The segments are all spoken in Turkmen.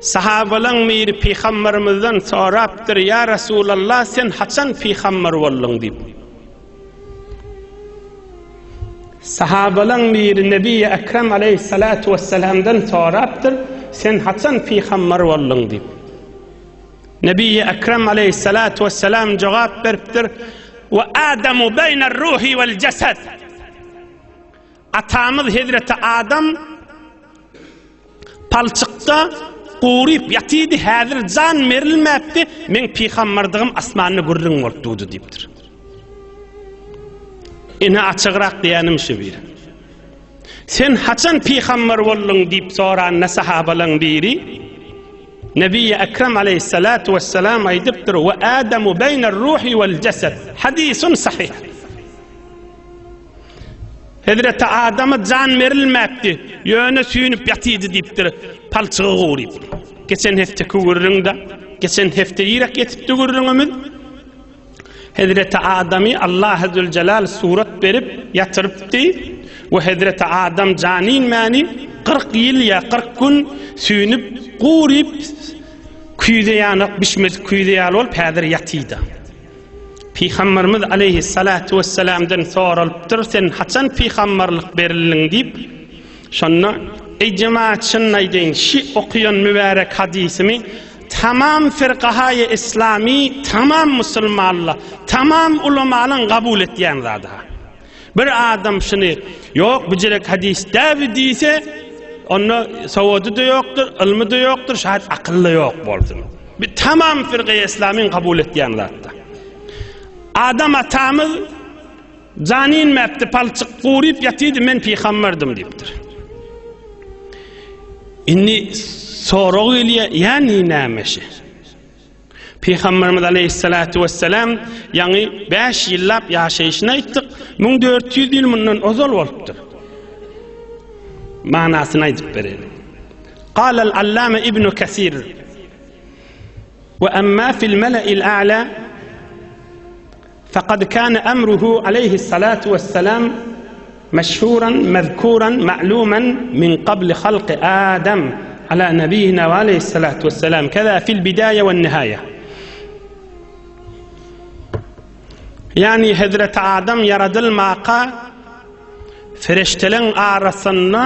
Sahabalaň biri pygambermizden sorapdyr, Ýa Resulallah, sen haçan pygamber bolduň diýip. Sahabalaň biri Nebi Ekrem aleyhissalatu vesselamdan sorapdyr, sen haçan pygamber bolduň diýip. Nebi Ekrem aleyhissalatu vesselam jogap beripdir, Wa Adamu beýner ruhi wal jasad. Atamyz hezreti Adam palçykda guryp ýatydy, häzir jan berilmäpdi, meň pygamberdygym asmanda gürrüň bolup durdy diýipdir. Ine açygrak diýýänim şu bir. Sen haçan pygamber bolduň diýip soranda sahabalaň biri Nebi Ekrem aleyhissalatu vesselam aýdypdyr: "Wa Adamu beýner ruhi wal jasad." Hadisun sahih. Hezreti Adama jan berilmäpdi, ýöne süýnüp ýatydy diýipdir, palçyga guryp. Geçen hefteki gürrüňde, geçen hepde ýerek ýetipdi gürrüňimiz. Hezreti Adamy Allah Zülcelal surat berip ýatyrypdy we Hezreti Adam jan inmäni 40 ýyl ýa 40 gün süýnüp, guryp, küýze ýanak bişmedik küýze ýaly bolup häzir ýatydy. Pygamberimiz aleýhissalatu wessalamdan soralypdyr, sen haçan pygamberlik berildiň diýip, şonda, Eý jemaat çynyny aýdaýyn, şi okaýan mübärek hadysymy tamam firkahaýy islamy, tamam musulmanlar, tamam ulamalaň gabul etýän zady-ha. Bir adam şuny, ýok bu jerek hadys däbi diýse, onda sowady-da ýokdur, ylmy-da ýokdur, şaýat akyly-da ýok bolsun. Bu tamam firqe islamyň kabul etýän zatda. Adam atamyz jan inmäpdi, palçyk guryp ýatydy, men pygamberdim diýipdir. Indi sorag gelýär, ýani näme şi? Pygamberimiz aleýhissalatu wessalam ýaňy 5 ýyllap ýaşaýşyny aýtdyk, 1400 ýyl mundan ozal bolupdyr. Manasyny aýdyp bereli. Galal Allame Ibn Kesir Ve emma fil mele'il a'la fekad kana emruhu aleyhissalatu vesselam meşhuran mezkuran ma'lumen min qabli halqi Adem ala nebiyina ve aleyhissalatu vesselam keza fil bidaye ve nihaye. Yani Hazreti Adam yaradılmaka Ferişteleň arasynda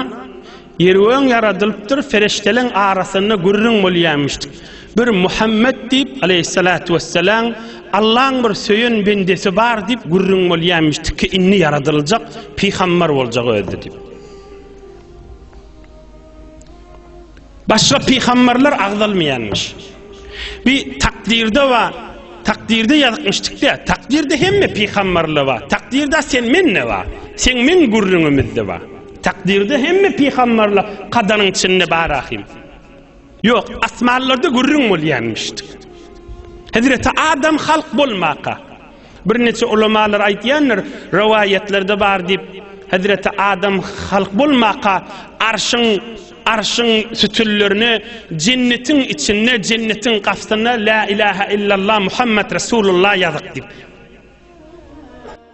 ýer-gögüň ýaradylypdyr, ferişteleň arasynda gürrüň bolýarmyşdyk. Bir Muhammet diýip, aleýhissalatu wessalam, Allaň bir söýen bendesi bar diýip gürrüň bolýarmyşdyk ki, indi ýaradyljak pygamber boljak özi diýip. Başga pygamberler agzalmaýanmyş. Bir takdyrda bar, takdyrda ýazykmyşdyk-da, takdyrda hemme pygamberler bar. Takdyrda sen men-de bar. Sen men gürrüňimizde bar. Takdyrda hemme pygamberler kadaryň içinde bar ahim. Ýok, asmanlarda gürrüň bolýanmyşdyk. Hezreti Adam halk bolmaka. Birniçe ulamalar aýdýandyr, rowaýatlarda bar diýip, Hezreti Adam halk bolmaka arşyň arşyň sütünlerine jennetiň içinde jennetiň gapysynda la ilaha illallah Muhammed Resulullah ýazyk diýip.